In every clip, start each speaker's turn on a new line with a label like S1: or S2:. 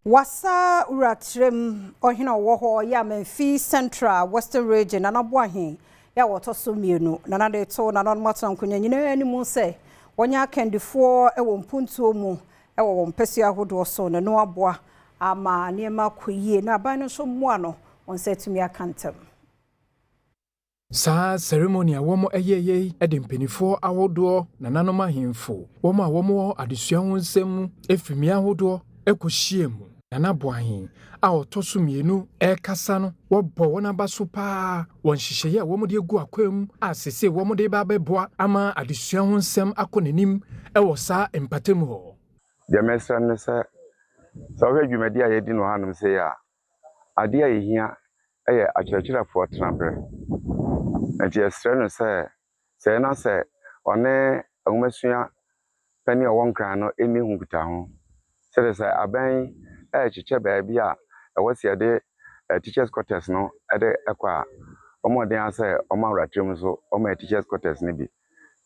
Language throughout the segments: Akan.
S1: Wassa Wuratrem ɔhene a ɔwɔ hɔ yɛ Amenfi Central Western Region, Nana Boahen yɛ a wɔtɔ so mmienu. Nana de to nananom atena nkonnwa nyinaa anim sɛ wɔnyɛ akandifoɔ wɔ mpuntuo mu wɔ wɔn mpɛsua ahodoɔ so na no aboa ama nneɛma kɔ yie na aban no nso mmoa no wɔn nsa atumi aka ntɛm.
S2: Saa ceremony a wɔn ɛyɛ yi de mpanimfoɔ ahodoɔ, nananom ahemfo, wɔn a wɔwɔ adesua ho nsɛm mu efiri mmea ahodoɔ ɛkɔhyia mu. Nana Boahen a ɔtɔ so mmienu ɛrekasa no, wɔbɔ wɔn aba so paa wɔ nhyehyɛeɛ a wɔde agu akwan mu a sese wɔn de ba abɛboa ama adesua ho nsɛm akɔ n'anim ɛwɔ saa mpatamu hɔ.
S3: Deɛ mɛsrɛ no sɛ, sɛ wohwɛ dwumadi a yɛdi no hanom sei a, adeɛ a yɛhia yɛ akyerɛkyerɛfoɔ tenaberɛ. Nti yɛsrɛ no sɛ, sɛ ɛna sɛ ɔne nwomasua panin a ɔwɔ Nkran no ɛnni ho nkitaho sɛdeɛ sɛ aban ɛrekyekyɛ baabi a ɛwɔ sɛ yɛde teachers quarters no ɛde ɛkɔ a, ɔmmɔden ara sɛ ɔma Awuratirim nso ɔma yɛ teachers quarters no bi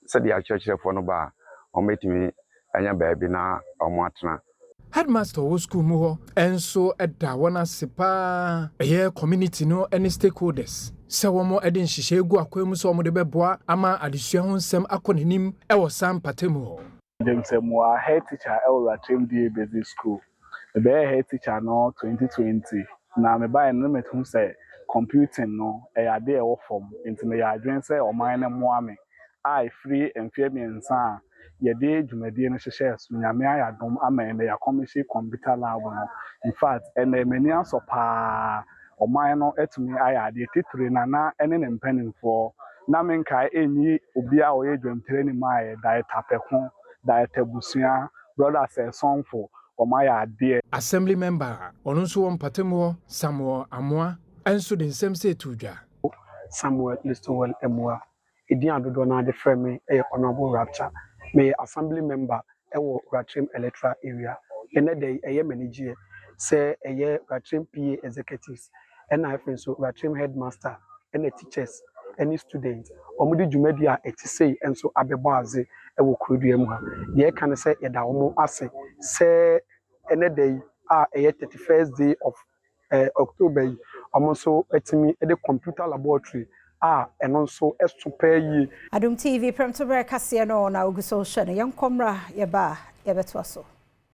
S3: sɛdeɛ akyerɛkyerɛfoɔ no ba a, wɔbɛtumi anya baabi na wɔn atena.
S2: Headmaster wɔ school mu hɔ nso da wɔn ase paa, ɛyɛ community no ne stakeholders, sɛ wɔn de nhyehyɛe gu akwan mu sɛ wɔn de bɛboa ama adesua ho nsɛm akɔ n'anim wɔ saa mpatamu hɔ.
S4: James Amoah, head teacher ɛwɔ Ratrim D/A Basic School. Mebɛyɛ head teacher no 2020 na mebaeɛ no, mehu sɛ computing no ɛyɛ adeɛ a ɛwɔ fam, nti meyɛ adwene sɛ ɔman no mmoa me a ɛfiri mfeɛ 3 a yɛde dwumadie no hyehyɛɛ so. Nyame ayɛ adom ama ɛnɛ yɛakɔmihye computer lab no. In fact, ɛnɛ m'ani asɔ paa. Ɔman no atumi ayɛ adeɛ titire. Nana ne ne mpanimfoɔ na menkae ɛnyi obi a ɔyɛ dwamtirani mu a yɛ Director Pɛko, Director Busua, Brother Sɛsɔnfo, wɔn ayɛ adeɛ.
S2: Assembly member a ɔno nso wɔ mpatamu hɔ, Samuel Amoa, nso de nsɛm sɛ etu dwa.
S5: Samuel Listowel Emua. Edin a dodoɔ no de frɛ me yɛ Honourable Rapture. Meyɛ assembly member wɔ Ratrim Electoral Area. Ɛnɛ da yi, ɛyɛ m'anigyeɛ sɛ ɛyɛ Ratrim PA executives ɛna afei nso Ratrim headmaster ɛna teachers ɛne students, wɔde dwumadi a ɛte sei nso abɛbɔ adze wɔ kurodua mu ha. Deɛ ɛka ne sɛ yɛda wɔn ase sɛ ɛnɛ da yi a ɛyɛ 31st day of October yi, wɔn nso atumi de computer laboratory a ɛno nso so pɛɛ yie.
S1: Adom TV prɛmtoberɛ kaseɛ no na ogu so hwɛ no. Yɛnkɔmmra, yɛba a yɛbɛtoa so.